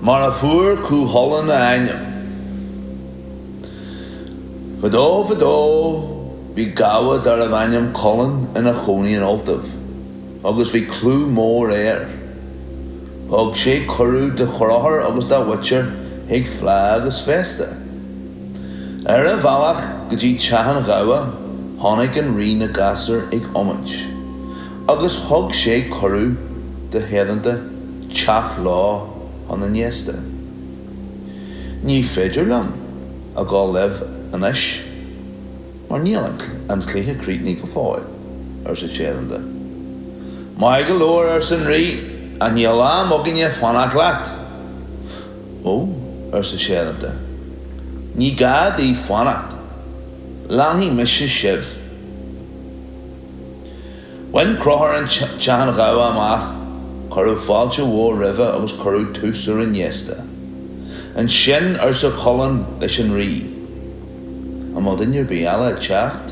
Mar a fuair Cú Chulainn a ainm. Fadó fadó bhí gabha darbh ainm Culann ina chónaí in Ultaibh agus bhí clú mór air. Thug sé cuireadh do Chonchúr agus dá mhuintir chuig fleá agus féasta. Ar a bhealach go dtí teach an ghabha chonaic an rí na gasúir ag iomáint agus thug sé cuireadh do Shéadanta teacht leo chun an fhéasta. Ní féidir liom a dhul libh anois mar níl an cluiche críochnaithe go fóill, arsa Séadanta. Maith go leor, arsa an rí, ach níl am againne fanacht leat. Ó, arsa Séadanta, ní gá daoibh fanacht, leanfaidh mise sibh. Bhain Conchúr an teach an ghabha amach, cuireadh fáilte mhór roimhe agus cuireadh tús ar an fhéasta. Ansin arsa Culann leis an rí, An bhfuil duine ar bith eile ag teacht?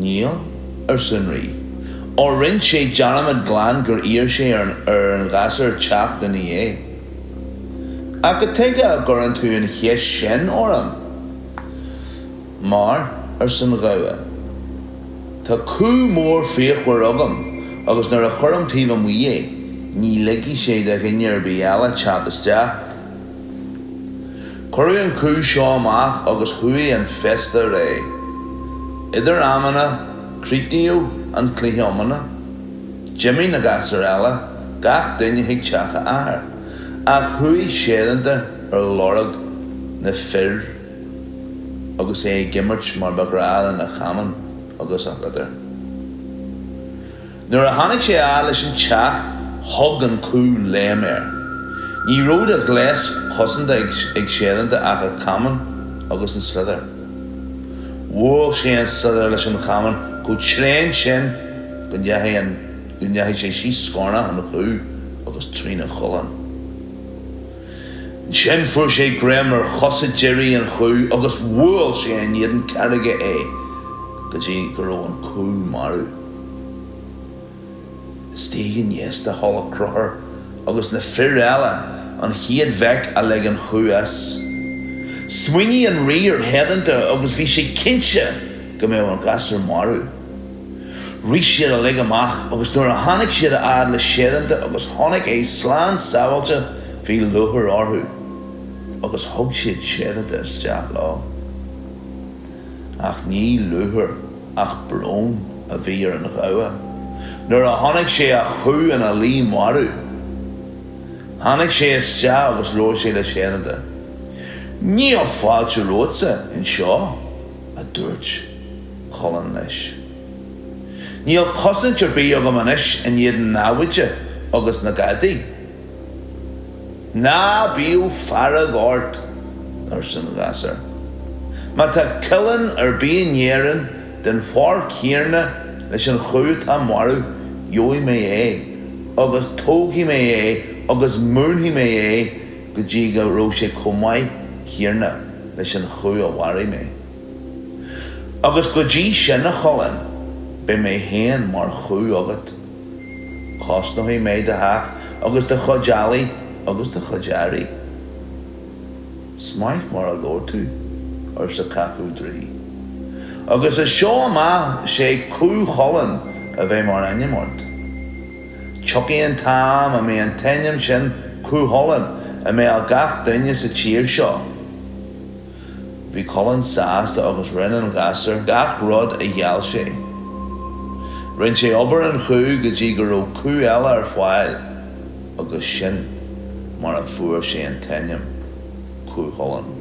Níl, arsa an rí. Ó rinne sé dearmad glan gur iarr sé ar an ghasúr teacht ina dhiaidh. Ach cad chuige a gcuireann tú an cheist sin orm? Mar, arsa an gabha, tá cú mór fíochmhar agam agus nuair a chuirim taobh amuigh é, ní ligfidh sé do dhuine ar bith eile teacht isteach. Cuireadh an cú seo amach agus chuaigh an féasta ar aghaidh. Idir amanna, críochnaíodh an cluiche iomána. D'imigh na gasúir eile, gach duine chuig teach a athar, ach chuaigh Séadanta ar lorg na fir. agus é ag imirt mar ba ghnáth lena chamán agus a shliotar. Nuair a tháinig sé a fhad leis an teach thug an cú léim air. Ní raibh de ghléas cosanta ag Séadanta ach a chamán agus an sliotar. Bhuail sé an sliotar leis an chamán chomh tréan sin go ndeachaigh sé síos scornach an chú agus trína cholainn. Ansin fuair sé greim ar chosa deiridh an chú agus bhuail sé in éadan carraige é go dtí go raibh an cú marbh. Istigh an fhéasta chonaic Conchúr agus na fir eile an chéad bhéic a lig an chú as. Smaoinigh an rí ar Shéadanta agus bhí sé cinnte go mbeadh an gasúr marbh. Rith siad uilig amach agus nuair a tháinig siad a fhad le Séadanta agus chonaic é slán sábháilte bhí lúcháir orthu agus thug siad Séadanta isteach leo. Ach ní lúcháir ach brón a bhí ar an ghabha nuair a chonaic sé a chú ina luí marbh. Tháinig sé isteach agus labhair sé le Séadanta. Níl fáilte romhatsa anseo, a dúirt Culann leis. Níl cosaint ar bith agam anois in éadan na namhaide agus na gadaí. Ná bíodh fearg ort, arsa an gasúr. Má tá coileán ar bith in Éirinn den phór céanna leis an chú atá marbh, gheobhaidh mé é, agus tógfaidh mé é agus múinfidh mé é go dtí go raibh sé chomh maith céanna leis an chú a mharaigh mé. Agus go dtí sin, a Chulainn, beidh mé féin mar chú agat. Cosnóidh mé do theach agus do chuid eallaigh agus do chuid earraí. 'S maith mar a labhair tú, arsa Cathbhadh Draoi. Agus as seo amach 'sé Cú Chulainn a bheidh mar ainm ort. Tiocfaidh an t-am a mbeidh an t-ainm sin Cú Chulainn i mbéal gach duine sa tír seo. Bhí Culann sásta agus rinne an gasúr gach rud a gheall sé. Rinne sé obair an chú go dtí go raibh cú eile ar fáil agus sin mar a fuair sé an t-ainm Cú Chulainn.